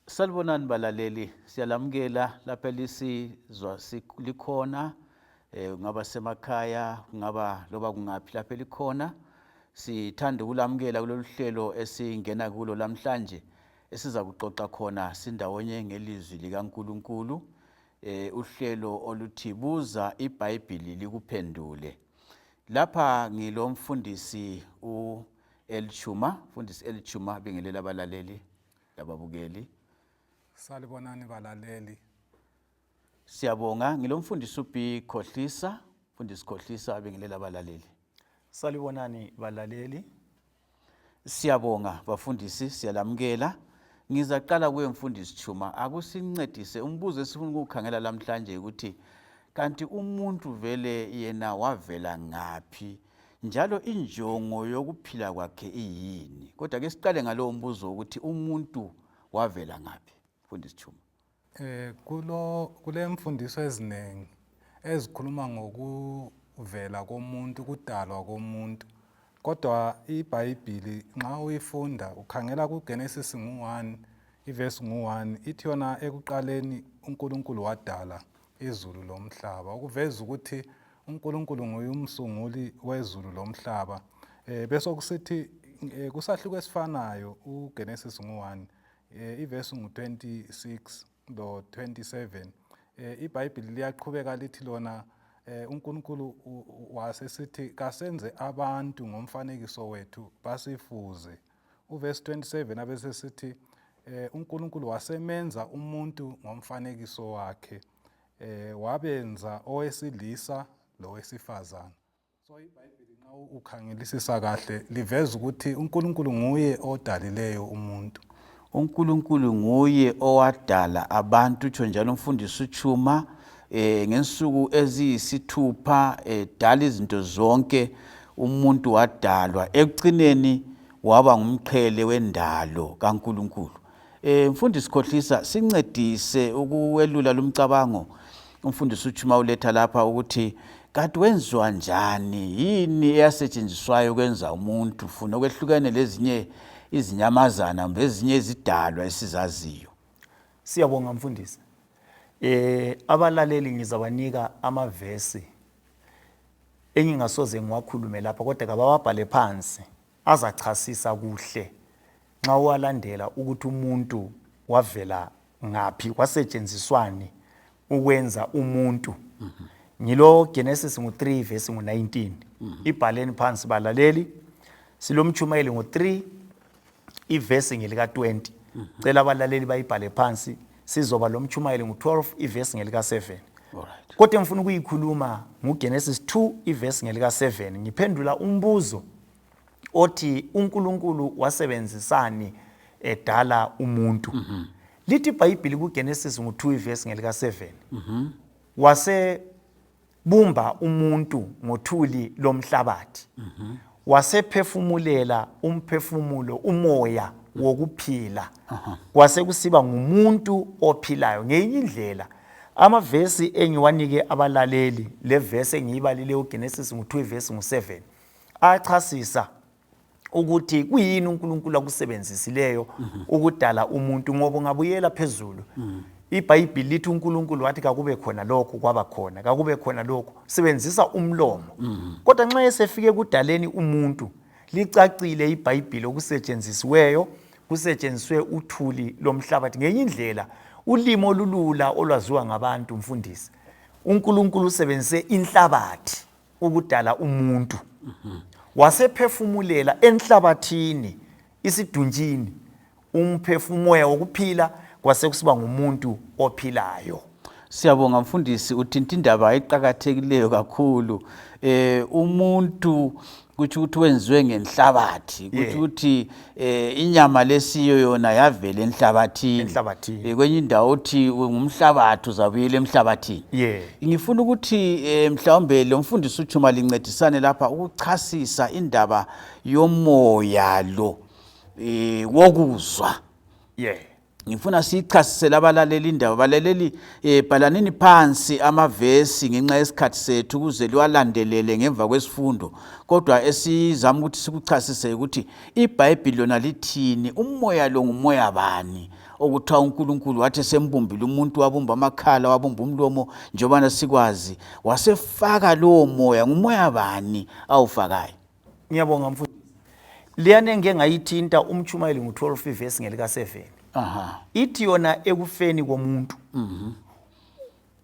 Salibonani balaleli, siyalamukela lapha elisizwa likhona, kungaba semakhaya, kungaba loba kungaphi lapha elikhona. Sithanda ukulamukela kulolu hlelo esingena kulo lamhlanje, esiza kuxoxa khona sindawonye ngelizwi likaNkulunkulu, uhlelo oluthi buza iBhayibhili likuphendule. Lapha ngilomfundisi u-El Chuma, mfundisi El Chuma, bingelela abalaleli lababukeli. Salibonani balaleli. Siyabonga. Ngilomfundisi uB Khohlisa, mfundisi Khohlisa, bingelela abalaleli. Salibonani balaleli. Siyabonga bafundisi, siyalamukela. Ngizaqala kuye mfundisi Chuma, akusincedise umbuzo esifuna ukuwukhangela lamhlanje ukuthi kanti umuntu vele yena wavela ngaphi njalo injongo yokuphila kwakhe iyini? Kodwa ke siqale ngalowo mbuzo ukuthi umuntu wavela ngaphi, mfundisi Chuma. Kulo kulemfundiso eziningi ezikhuluma ngokuvela komuntu, kudalwa komuntu. Kodwa iBhayibhili nxa uyifunda ukhangela kuGenesis ngu-1 ivesi ngu-1 ithi yona ekuqaleni uNkulunkulu wadala izulu lomhlaba, okuveza ukuthi uNkulunkulu nguye umsunguli wezulu lomhlaba. Bese kusithi kusahluko esifanayo uGenesis ngu-1 ivesi ngu-26 lo 27, iBhayibhili liyaqhubeka lithi lona uNkulunkulu wasesithi kasenze abantu ngomfanekiso wethu basifuze. Uvesi 27 abesesithi uNkulunkulu wasemenza umuntu ngomfanekiso wakhe, wabenza owesilisa lowesifazana. So iBhayibhili nxa ukhangelisisa kahle liveza ukuthi uNkulunkulu nguye odalileyo umuntu. UNkulunkulu nguye owadala abantu, utsho njalo umfundisi uChuma, ngensuku eziyisithupha edala izinto zonke, umuntu wadalwa, ekucineni waba ngumqhele wendalo kaNkulunkulu. Mfundisi Khohlisa, sincedise ukuwelula lumcabango umfundisi uChuma uletha lapha ukuthi kanti wenziwa njani, yini eyasetshenziswayo ukwenza umuntu funa okwehlukene lezinye izinyamazana kumbe ezinye izidalwa esizaziyo. Siyabonga mfundisi. Abalaleli ngizabanika amavesi engingasoze ngiwakhulume lapha, kodwa kabawabhale phansi, azachasisa kuhle nxa uwalandela ukuthi umuntu wavela ngaphi, kwasetshenziswani ukwenza umuntu. Ngilo Genesis ngu-3 verse ngu-19. Ibhaleni phansi balaleli. Silomtshumayeli ngu-3 ivesi ngelika-20. Cela abalaleli bayibhale phansi. Sizoba lomtshumayeli ngu-12 ivesi ngelika-7. Kodwa engifuna ukuyikhuluma nguGenesis 2 ivesi ngelika-7. Ngiphendula umbuzo othi uNkulunkulu wasebenzisani edala umuntu. Lithi iBhayibhili kuGenesis ngu-2 ivesi ngelika-7. Wasebumba umuntu ngothuli lomhlabathi. Wasephefumulela umphefumulo, umoya wokuphila. Kwase kusiba ngumuntu ophilayo. Ngeyinye indlela, amavesi engiwanike abalaleli, le vesi engiyibalile uGenesis ngu-2 ivesi ngu-7, achasisa ukuthi kuyini uNkulunkulu akusebenzisileyo ukudala umuntu. Ngoba ungabuyela phezulu, iBhayibhili lithi uNkulunkulu wathi kakube khona lokhu, kwaba khona, kakube khona lokhu, sebenzisa umlomo. Kodwa nxa esefike kudaleni umuntu, licacile iBhayibhili okusetshenzisiweyo, kusetshenziswe uthuli lomhlabathi. Ngenye indlela, ulimi olulula olwaziwa ngabantu, mfundisi, uNkulunkulu usebenzise inhlabathi ukudala umuntu. Wasephefumulela enhlabathini, isiduntshini, umphefumumoya wokuphila, kwase kusiba ngumuntu ophilayo. Siyabonga mfundisi, uthinta indaba eqakathekileyo kakhulu. Umuntu kutsho ukuthi wenziwe ngenhlabathi, kutsho ukuthi inyama lesiyo yona yavela enhlabathini. Enhlabathini. Kwenye indawo uthi ngumhlabathi, uzabuyela emhlabathini. Ngifuna ukuthi mhlawumbe lo mfundisi uChuma lincedisane lapha ukuchasisa indaba yomoya lo wokuzwa. Ngifuna siyichasisele abalaleli indaba. Balaleli, bhalanini phansi amavesi ngenxa yesikhathi sethu ukuze liwalandelele ngemva kwesifundo. Kodwa esizama ukuthi sikuchasise ukuthi iBhayibhili lona lithini, umoya lo ngumoya bani Okuthiwa uNkulunkulu wathi esembumbile umuntu, wabumba amakhala, wabumba umlomo, njengobana sikwazi, wasefaka lowo moya. Ngumoya bani awufakayo? Ngiyabonga mfundisi. Leyana engike ngayithinta umtshumayeli ngu-12 ivesi ngelika-7. Aha. Ithi yona ekufeni komuntu.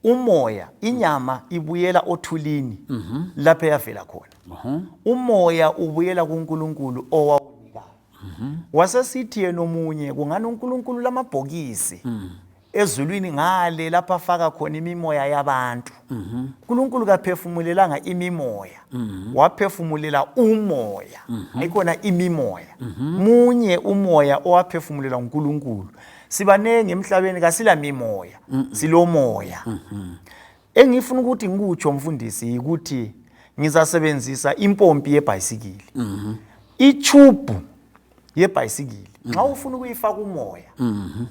Umoya, inyama ibuyela othulini lapho eyavela khona. Umoya ubuyela kuNkulunkulu owawunikayo. Wasesithi yena omunye kungani uNkulunkulu lamabhokisi ezulwini ngale lapho afaka khona imimoya yabantu. uNkulunkulu kaphefumulelanga imimoya, waphefumulela umoya. Ayikhona imimoya. Munye umoya owaphefumulela uNkulunkulu. Sibanengi emhlabeni kasila mimoya, silomoya. Engifuna ukuthi ngikutsho mfundisi ukuthi ngizasebenzisa impompi yebhayisikili. Itshubhu yebhayisikili nxa ufuna ukuyifaka umoya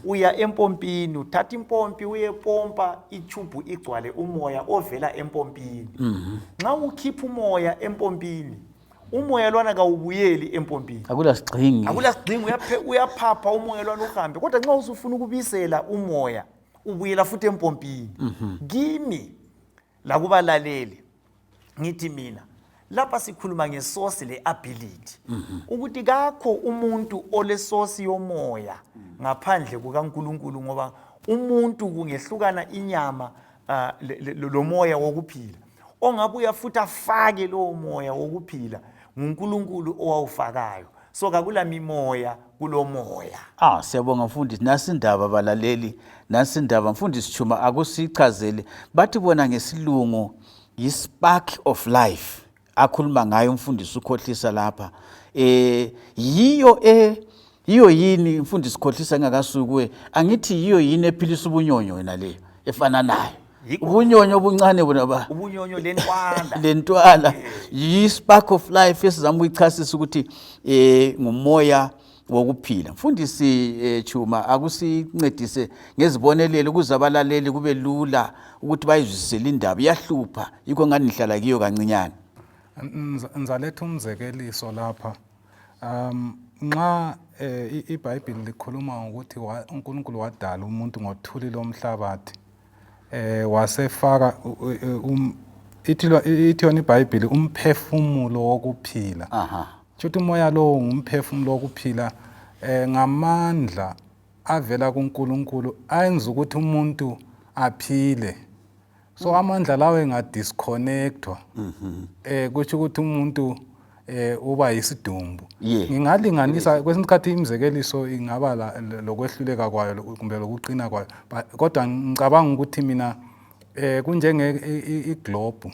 uya empompini, uthatha impompi uyepompa itshubhu igcwale umoya ovela empompini. Nxa ukhipha umoya empompini, umoya lwana kawubuyeli empompini. Akula sigxingi. Akula sigxingi, uyaphapha umoya lwana uhambe. Kodwa nxa usufuna ukubisela umoya ubuyela futhi empompini. Kimi lakubalaleli ngithi mina lapha sikhuluma ngesource le-ability, ukuthi kakho umuntu olesource yomoya ngaphandle kukaNkulunkulu, ngoba umuntu kungehlukana inyama lomoya wokuphila. Ongabuya futhi afake lowo moya wokuphila nguNkulunkulu owawufakayo. So kakula mimoya kulomoya. Siyabonga mfundisi. Nasi indaba balaleli, nasi indaba mfundisi Tshuma, akusichazele. Bathi bona ngesilungu yi-spark of life akhuluma ngayo umfundisi uKhohlisa lapha. Yiyo yiyo yini mfundisi Khohlisa engakasuki kuwe? Angithi yiyo yini ephilisa ubunyonyo yona leyo efananayo? Yikho. Ubunyonyo obuncane bona ba ubunyonyo lentwala. Lentwala yi-spark of life esizama ukuyichasisa ukuthi ngumoya wokuphila. Mfundisi Tshuma, akusincedise ngezibonelelo ukuze abalaleli kube lula ukuthi bayizwisise indaba. Iyahlupha, yikho ngani ngihlala kiyo kancinyane. Ngizaletha umzekeliso lapha. Nxa iBhayibheli likhuluma ngokuthi uNkulunkulu wadala umuntu ngothuli lomhlabathi, wasefaka ithi yona iBhayibheli umphefumulo wokuphila. Tshuthi umoya lowo ngumphefumulo wokuphila, ngamandla avela kuNkulunkulu ayenza ukuthi umuntu aphile. So amandla lawo engadisconnectwa, kutsho ukuthi umuntu uba yisidumbu. Ngingalinganisa kwesinye isikhathi imizekeliso ingaba lokwehluleka kwayo kumbe lokuqina kwayo, kodwa ngicabanga ukuthi mina kunjenge iglobe.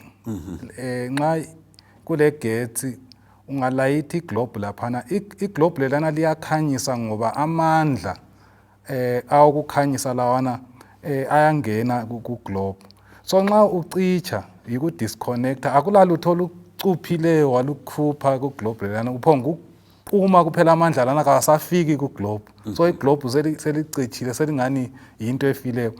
Nxa kule getsi ungalayithi iglobe laphana, iglobe lelana liyakhanyisa ngoba amandla awokukhanyisa lawana ayangena ku globe. So nxa ucitsha yikudisconnecta, akulalutho olucuphileyo walukhupha ku globe lelana, uphonga uma kuphela amandla lana kawasafiki ku globe. So iglobe selicitshile, selingani yinto efileyo.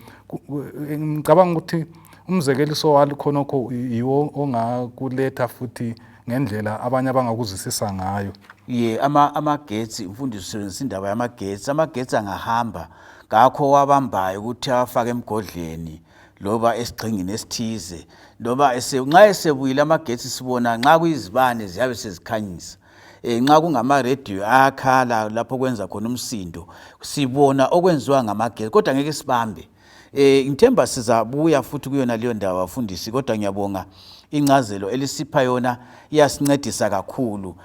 Ngicabanga ukuthi umzekeliso walukhonokho yiwo ongakuletha futhi ngendlela abanye abangakuzwisisa ngayo. Ye, amagetsi, mfundisi usebenzisa indaba yamagetsi. Amagetsi angahamba, kakho wabambayo ukuthi awafake emgodleni loba esigxingini esithize, loba nxa esebuyile amagetsi sibona nxa kuyizibane ziyabe sezikhanyisa. Nxa kungamarediyo ayakhala lapho kwenza khona umsindo, sibona okwenziwa ngamagetsi, kodwa ngeke sibambe. Ngithemba sizabuya futhi kuyona leyo ndawo bafundisi, kodwa ngiyabonga incazelo elisipha yona, iyasincedisa kakhulu.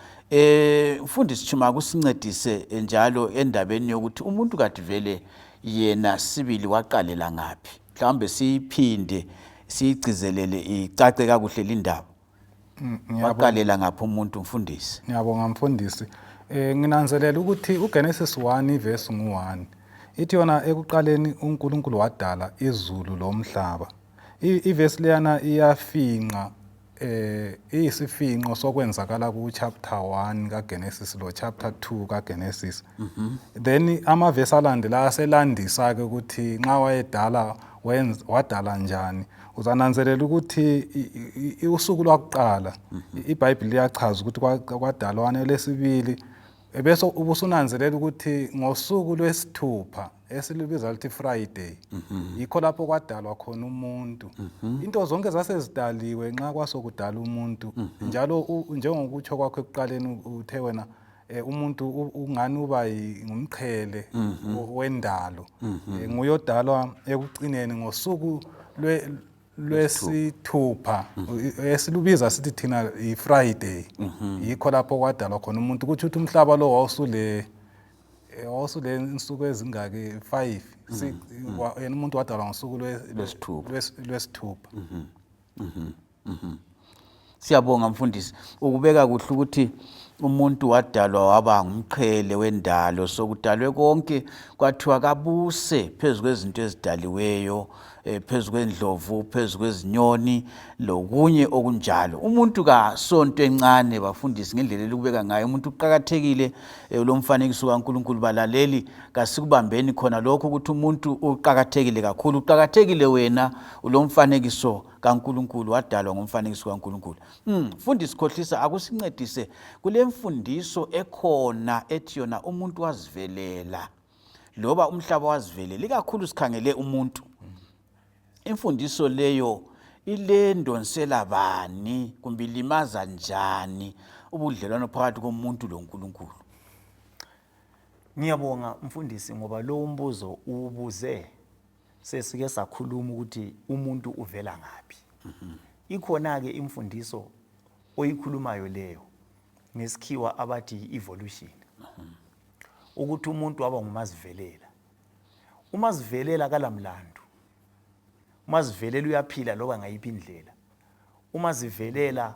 Mfundisi Tshuma, kusincedise njalo endabeni yokuthi umuntu kade vele yena sibili waqalela ngaphi, mhlawumbe siyiphinde siyigcizelele icace kakuhle lindaba. Waqalela ngaphi umuntu mfundisi? Ngiyabonga mfundisi. Nginanzelela ukuthi uGenesis 1 verse ngu-1 ithi yona ekuqaleni uNkulunkulu wadala izulu lomhlaba. Ivesi leyana iyafinqa, iyisifinqo sokwenzakala ku chapter 1 kaGenesis lo chapter 2 kaGenesis. Then amavesi alandelayo aselandisa ke ukuthi nxa wayedala wadala njani. Uzananzelela ukuthi usuku lwakuqala iBhayibheli liyachaza ukuthi kwadalwana, elesibili Bese ubusunanzelela ukuthi ngosuku lwesithupha esilubiza lithi Friday yikho lapho kwadalwa khona umuntu. Into zonke zasezidaliwe nxa kwasokudala umuntu. Njalo njengokutsho kwakho ekuqaleni uthe wena umuntu ungani uba ngumqhele wendalo. Nguye odalwa ekucineni ngosuku lwesithupha esilubiza sithi thina yi-Friday. Yikho lapho kwadalwa khona umuntu. Kutsho ukuthi umhlaba lo wawusule insuku ezingaki? 5. Yena umuntu wadalwa ngosuku lwesithupha. Siyabonga mfundisi, ukubeka kuhle ukuthi umuntu wadalwa waba ngumqhele wendalo. Sokudalwe konke, kwathiwa kabuse phezu kwezinto ezidaliweyo, phezu kwendlovu, phezu kwezinyoni lokunye okunjalo. Umuntu kasonto encane bafundisi, ngendlela elikubeka ngayo umuntu uqakathekile, lomfanekiso kaNkulunkulu. Balaleli, kasikubambeni khona lokho ukuthi umuntu uqakathekile kakhulu. Uqakathekile wena, ulomfanekiso kaNkulunkulu, wadalwa ngomfanekiso kaNkulunkulu. Mfundisi Khohlisa, akusincedise kule mfundiso ekhona ethi yona umuntu wazivelela loba umhlaba wazivelela, ikakhulu sikhangele umuntu. Imfundiso leyo ilendonsela bani kumbe ilimaza njani ubudlelwano phakathi komuntu loNkulunkulu? Ngiyabonga mfundisi, ngoba lo umbuzo uwubuze sesike sakhuluma ukuthi umuntu uvela ngaphi. Ikhona-ke imfundiso oyikhulumayo leyo, ngesikhiwa abathi evolution, ukuthi umuntu waba ngumazivelela. Umazivelela kalamlandu, umazivelela uyaphila loba ngayiphi indlela, umazivelela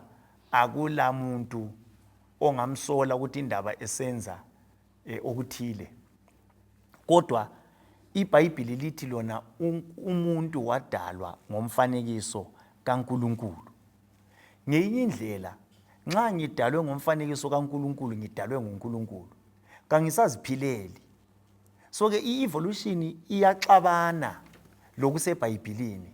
akulamuntu ongamsola ukuthi indaba esenza okuthile. Kodwa iBhayibhili lithi lona umuntu wadalwa ngomfanekiso kaNkulunkulu. Ngeyinye indlela, nxa ngidalwe ngomfanekiso kaNkulunkulu, ngidalwe nguNkulunkulu, kangisaziphileli. So ke i-evolution iyaxabana lokuseBhayibhilini,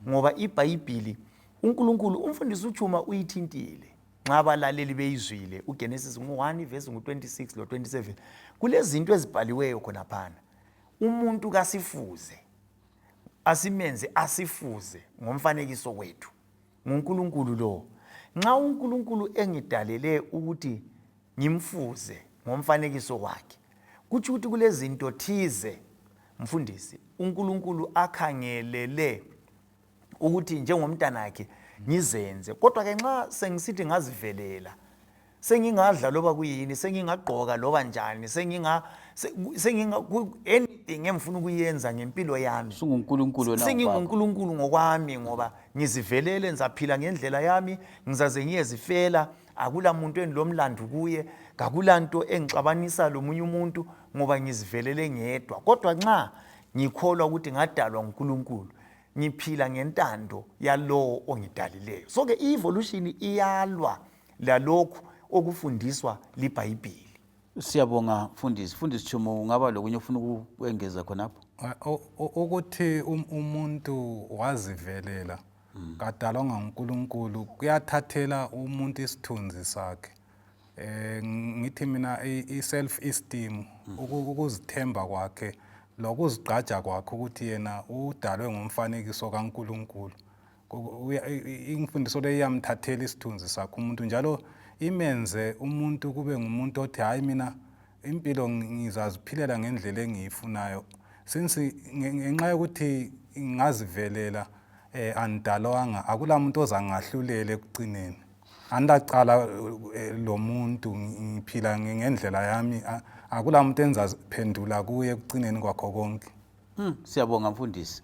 ngoba iBhayibhili uNkulunkulu, umfundisi uChuma uyithintile, nxa abalaleli beyizwile uGenesis ngu-1 verse ngu-26 lo-27, kulezinto ezibhaliweyo khonaphana. Umuntu kasifuze, asimenze asifuze ngomfanekiso wethu. NguNkulunkulu lo. Nxa uNkulunkulu engidalele ukuthi ngimfuze ngomfanekiso wakhe, kutsho ukuthi kulezinto thize mfundisi uNkulunkulu akhangelele ukuthi njengomntanakhe ngizenze. Kodwa ke nxa sengisithi ngazivelela, sengingadla loba kuyini, sengingagqoka loba njani, senginga anything engifuna ukuyenza ngempilo yami, sunguNkulunkulu wena. SenginguNkulunkulu ngokwami, ngoba ngizivelele, ngizaphila ngendlela yami, ngizaze ngiyezifela, akula muntu engilomlandu kuye, kakulanto engixabanisa lomunye umuntu, ngoba ngizivelele ngedwa. Kodwa nxa ngikholwa ukuthi ngadalwa nguNkulunkulu, ngiphila ngentando yalowo ongidalileyo. So ke i-evolution iyalwa lalokhu okufundiswa liBhayibhili. Siyabonga mfundisi. Mfundisi Chumo, ungaba lokunye ofuna ukwengeza khonapho? Ukuthi umuntu wazivelela, kadalwanga nguNkulunkulu, kuyathathela umuntu isithunzi sakhe. Ngithi mina i-self esteem, ukuzithemba kwakhe lokuzigqaja kwakhe ukuthi yena udalwe ngomfanekiso kaNkulunkulu. Imfundiso le iyamthathela isithunzi sakhe umuntu, njalo imenze umuntu kube ngumuntu othi hayi, mina impilo ngizaziphilela ngendlela engiyifunayo, since ngenxa yokuthi ngazivelela, andidalwanga, akula muntu ozangahlulela ekucineni, andacala lo muntu, ngiphila ngendlela yami, akula muntu engizaziphendula kuye ekucineni kwakho konke. Siyabonga mfundisi.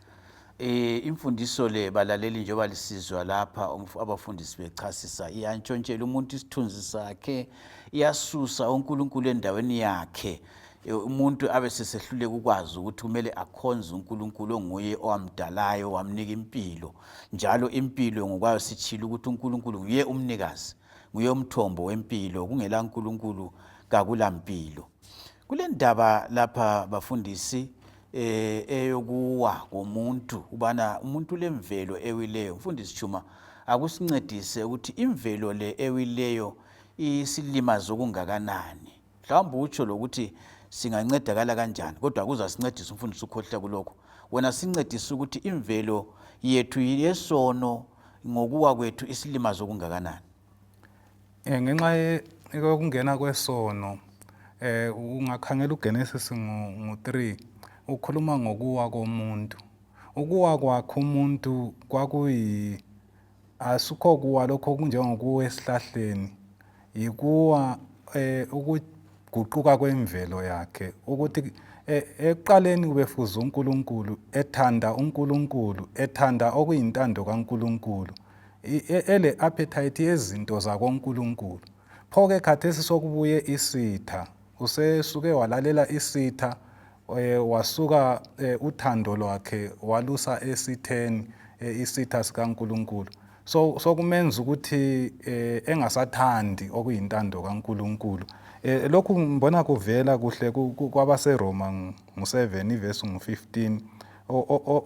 Imfundiso le balaleli, njengoba lisizwa lapha abafundisi bechasisa, iyantshontshela umuntu isithunzi sakhe, iyasusa uNkulunkulu endaweni yakhe. Umuntu abe sesehluleka ukwazi ukuthi kumele akhonze uNkulunkulu onguye owamdalayo, wamnika impilo. Njalo impilo ngokwayo sitshilo ukuthi uNkulunkulu nguye umnikazi, nguye umthombo wempilo, kungela uNkulunkulu kakulampilo. Kule ndaba lapha bafundisi, eyokuwa komuntu, ubana umuntu lemvelo ewileyo. Mfundisi Chuma, akusincedise ukuthi imvelo le ewileyo isilimaze okungakanani. Mhlawumbe utsho lokuthi singancedakala kanjani, kodwa kuzasincedisa umfundisi ukhohlisa kulokho. Wena sincedise ukuthi imvelo yethu yesono ngokuwa kwethu isilimaze okungakanani. Ngenxa yokungena kwesono ungakhangela uGenesis ngu-3 ukhuluma ngokuwa komuntu. Ukuwa kwakhe umuntu kwakuyi asikho kuwa lokho okunjengokuwa esihlahleni, yikuwa ukuguquka kwemvelo yakhe, ukuthi ekuqaleni ubefuza uNkulunkulu, ethanda uNkulunkulu, ethanda okuyintando kaNkulunkulu, ele appetite yezinto zakoNkulunkulu. Pho-ke khathesi sokubuye isitha, usesuke walalela isitha, wasuka uthando lwakhe walusa esitheni, isitha sikaNkulunkulu. So sokumenza ukuthi engasathandi okuyintando kaNkulunkulu. Lokhu ngibona kuvela kuhle kwabaseRoma ngu-7 ivesi ngu-15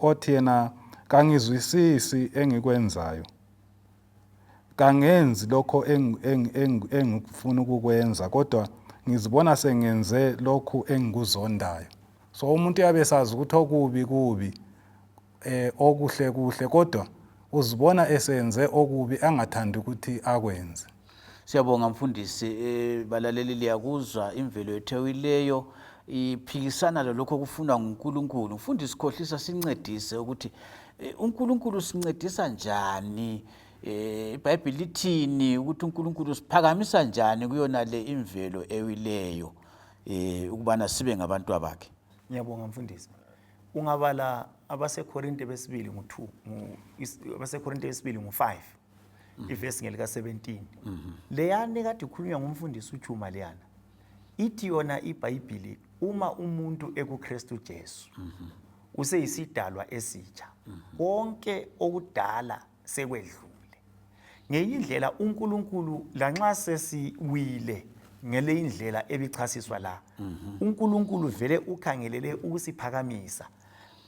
othi yena kangizwisisi engikwenzayo, kangenzi lokho engifuna ukukwenza, kodwa ngizibona sengenze lokhu engikuzondayo. So umuntu uyabe esazi ukuthi okubi kubi, okuhle kuhle, kodwa uzibona esenze okubi angathandi ukuthi akwenze. Siyabonga mfundisi. Balaleli, liyakuzwa imvelo ethewileyo iphikisana lalokho okufunwa nguNkulunkulu. Mfundisi Khohlisa, sincedise ukuthi uNkulunkulu usincedisa njani, iBhayibhili lithini ukuthi uNkulunkulu usiphakamisa njani kuyona le imvelo ewileyo, ukubana sibe ngabantu abakhe. Ngiyabonga mfundisi. Ungabala abaseKorinte besibili ngu-2, abaseKorinte besibili ngu-5, ivesi ngelika 17. Leyani kade ikhulunywa ngumfundisi uChuma leyana. Ithi yona iBhayibhili, uma umuntu ekuKristu Jesu, useyisidalwa esitsha. Konke okudala sekwedlule. Ngenye indlela uNkulunkulu lanxa sesiwile ngele indlela ebichasiswa la, uNkulunkulu vele ukhangelele ukusiphakamisa.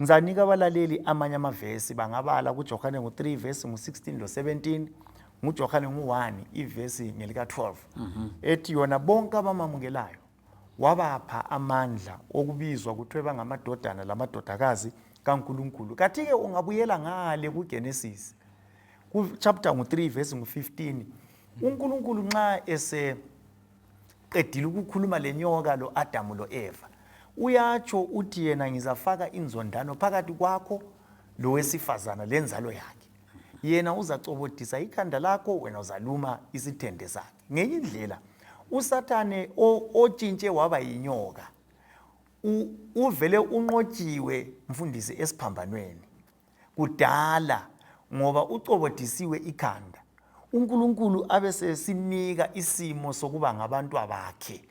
Ngizanika abalaleli amanye amavesi, bangabala kuJohane ngu-3 vesi ngu-16 lo-17, nguJohane ngu-1 ivesi ngelika 12, ethi yona bonke abamamukelayo wabapha amandla okubizwa kuthiwe bangamadodana lamadodakazi kaNkulunkulu. Kathi-ke ungabuyela ngale kuGenesis ku-chapter ngu-3 verse ngu-15, uNkulunkulu nxa eseqedile ukukhuluma lenyoka lo-Adamu lo-Eva, uyatsho uthi yena ngizafaka inzondano phakathi kwakho lowesifazana lenzalo yakhe, yena uzacobodisa ikhanda lakho, wena uzaluma isithende sakhe. Ngenye indlela uSathane otshintshe waba yinyoka uvele unqotshiwe mfundisi esiphambanweni kudala, ngoba ucobodisiwe ikhanda. uNkulunkulu abe sesinika isimo sokuba ngabantu abakhe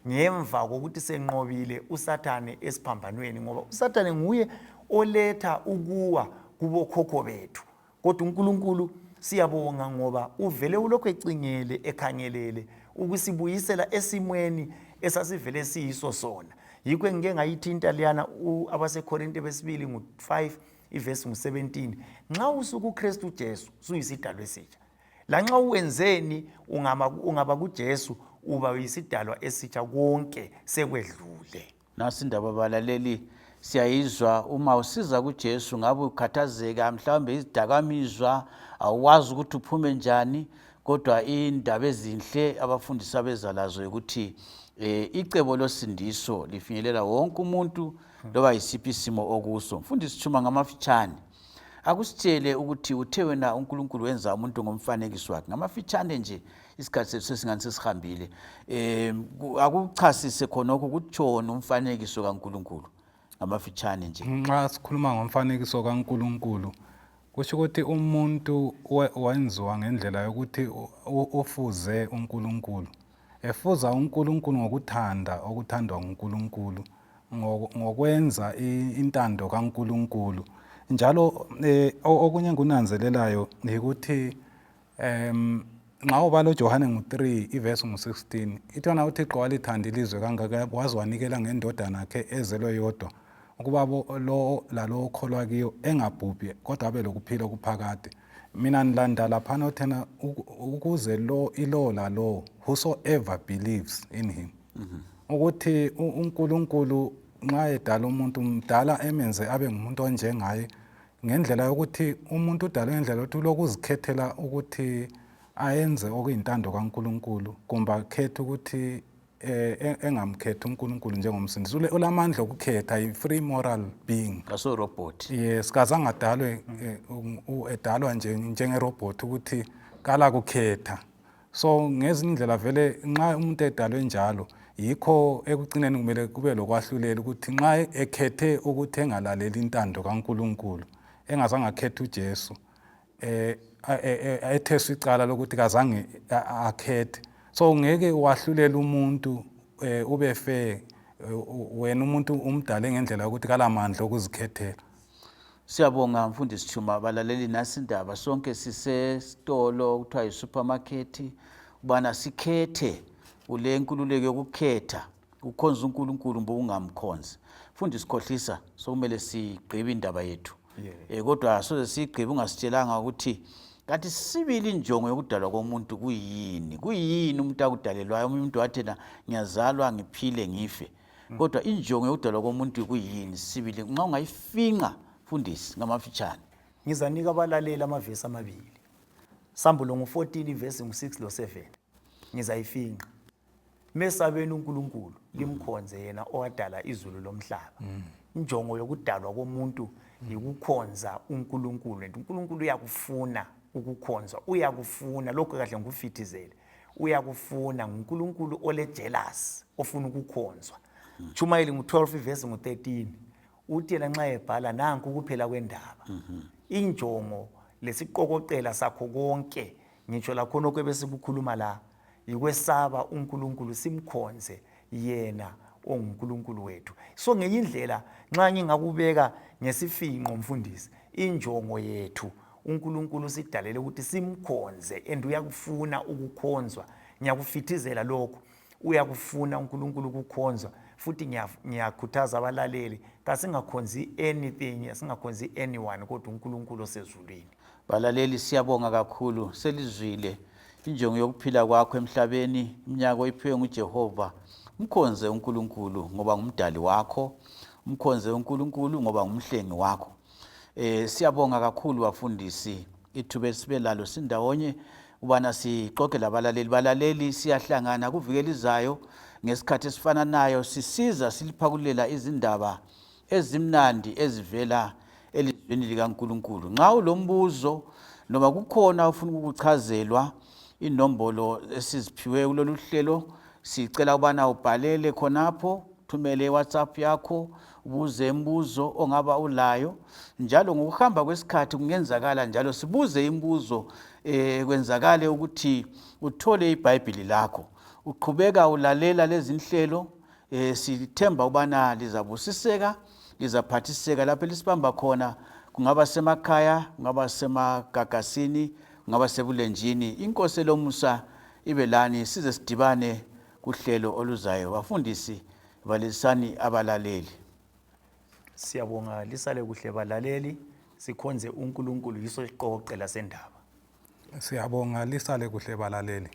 ngemva kokuthi senqobile uSathane esiphambanweni, ngoba uSathane nguye oletha ukuwa kubokhokho bethu. Kodwa uNkulunkulu siyabonga ngoba uvele ulokhu ecingele ekhangelele ukusibuyisela esimweni esasivele siyiso sona. Yikho engike ngayithinta leyana abaseKorinte besibili ngu-5 ivesi ngu-17, nxa usukuKristu Jesu suyisidalwa esitsha. Lanxa uwenzeni ungaba kuJesu uba uyisidalwa esitsha, konke sekwedlule. Nasi indaba balaleli, siyayizwa uma usiza kuJesu ngabe ukhathazeka mhlawumbe izidakamizwa, awukwazi ukuthi uphume njani, kodwa indaba ezinhle abafundisi abeza lazo ukuthi icebo losindiso lifinyelela wonke umuntu loba yisiphi isimo okuso. Mfundisi Tshuma, ngamafitshane akusitshele ukuthi uthe wena uNkulunkulu wenza umuntu ngomfanekiso wakhe. Ngamafitshane nje, isikhathi sethu sesingani sesihambile, akuchasise khonokho kutshoni umfanekiso kaNkulunkulu ngamafitshane nje. Nxa sikhuluma ngomfanekiso kaNkulunkulu, kusho ukuthi umuntu wenziwa ngendlela yokuthi ufuze uNkulunkulu, efuza uNkulunkulu ngokuthanda okuthandwa nguNkulunkulu, ngokwenza intando kaNkulunkulu. Njalo okunye engikunanzelelayo yikuthi nxa ubala uJohane ngu-3 ivesi ngu-16, ithi yona uThixo walithanda ilizwe kangaka waze wanikela ngendodana yakhe ezelwe yodwa, ukuba lo lalo okholwa kiyo engabhubhi kodwa abe lokuphila okuphakade. Mina ngilanda laphana othena ukuze lo ilo lalo whosoever believes in him. Ukuthi uNkulunkulu nxa edala umuntu mdala emenze abe ngumuntu onjengaye ngendlela yokuthi umuntu udalwe ngendlela yokuthi ulokuzikhethela ukuthi ayenze okuyintando kaNkulunkulu kumbe akhethe ukuthi eh engamkhethi uNkulunkulu njengomsindisi. Ulamandla okukhetha, i-free moral being. Kaso robot. Yes, kazange adalwe edalwa nje njengerobot ukuthi kala kukhetha. So ngezinye indlela vele nxa umuntu edalwe njalo yikho ekucineni kumele kube lokwahlulela ukuthi nxa ekhethe ukuthi engalaleli intando kaNkulunkulu engazange akhethe uJesu eh etheswa icala lokuthi kazange akhethe. So ngeke wahlulele umuntu ube fair wena umuntu umdale ngendlela yokuthi kalamandla okuzikhethela. Siyabonga mfundisi Chuma. Balaleli, nasi indaba, sonke sisesitolo okuthiwa yi-supermarket, ubana sikhethe, ule nkululeko yokukhetha ukhonza uNkulunkulu mbo ungamkhonzi. Mfundisi Khohlisa, sokumele sigqibe indaba yethu. Kodwa soze siyigqibe ungasitshelanga ukuthi kanti sibili injongo yokudalwa komuntu kuyini? Kuyini umuntu akudalelwayo? Omunye umuntu wathi na ngiyazalwa ngiphile ngife. Kodwa injongo yokudalwa komuntu kuyini sibili? Nxa ungayifinqa mfundisi ngamafitshane. Ngizanika abalaleli amavesi amabili. Sambulo ngu-14 ivesi ngu-6 lo-7. Ngizayifinqa. Mesabeni uNkulunkulu limkhonze yena owadala izulu lomhlaba. Injongo yokudalwa komuntu yikukhonza uNkulunkulu. And uNkulunkulu uyakufuna ukukhonzwa, uyakufuna lokho kahle ngikufithizele. Uyakufuna, nguNkulunkulu ole jealous ofuna ukukhonzwa. Tshumayeli ngu-12 ivesi ngu-13. Uthi yena nxa ebhala nanku kuphela kwendaba. Injongo lesiqokoqela sakho konke ngitsho lakhona okwebesikukhuluma la yikwesaba uNkulunkulu simkhonze yena onguNkulunkulu wethu. So ngenye indlela nxa ngingakubeka ngesifinqo mfundisi, injongo yethu uNkulunkulu usidalele ukuthi simkhonze and uyakufuna ukukhonzwa. Ngiyakufithizela lokho, uyakufuna uNkulunkulu ukukhonzwa. Futhi ngiyakhuthaza abalaleli, kasingakhonzi anything, singakhonzi anyone kodwa uNkulunkulu osezulwini. Balaleli, siyabonga kakhulu. Selizwile injongo yokuphila kwakho emhlabeni, iminyaka oyiphiwe nguJehova. Umkhonze uNkulunkulu ngoba ngumdali wakho, umkhonze uNkulunkulu ngoba ngumhlengi wakho. Siyabonga kakhulu bafundisi, ithuba esibe lalo sindawonye ubana sixoxe labalaleli. Balaleli, siyahlangana kuviki elizayo ngesikhathi esifananayo, sisiza siliphakulela izindaba ezimnandi ezivela elizwini likaNkulunkulu. Nxa ulombuzo noma kukhona ufuna ukukuchazelwa, inombolo esiziphiwe kulolu hlelo sicela ubana ubhalele khonapho, thumele iWhatsApp yakho ubuze imibuzo ongaba ulayo. Njalo ngokuhamba kwesikhathi kungenzakala njalo sibuze imibuzo, kwenzakale ukuthi uthole iBhayibhili lakho. Uqhubeka ulalela lezi nhlelo, sithemba ubana lizabusiseka, lizaphathiseka lapho elisibamba khona, kungaba semakhaya, kungaba semagagasini, kungaba sebulenjini. Inkosi elomusa ibe lani size sidibane kuhlelo oluzayo. Bafundisi, balisani abalaleli. Siyabonga, lisale kuhle balaleli, sikhonze uNkulunkulu, yiso isiqokoqela sendaba. Siyabonga, lisale kuhle balaleli.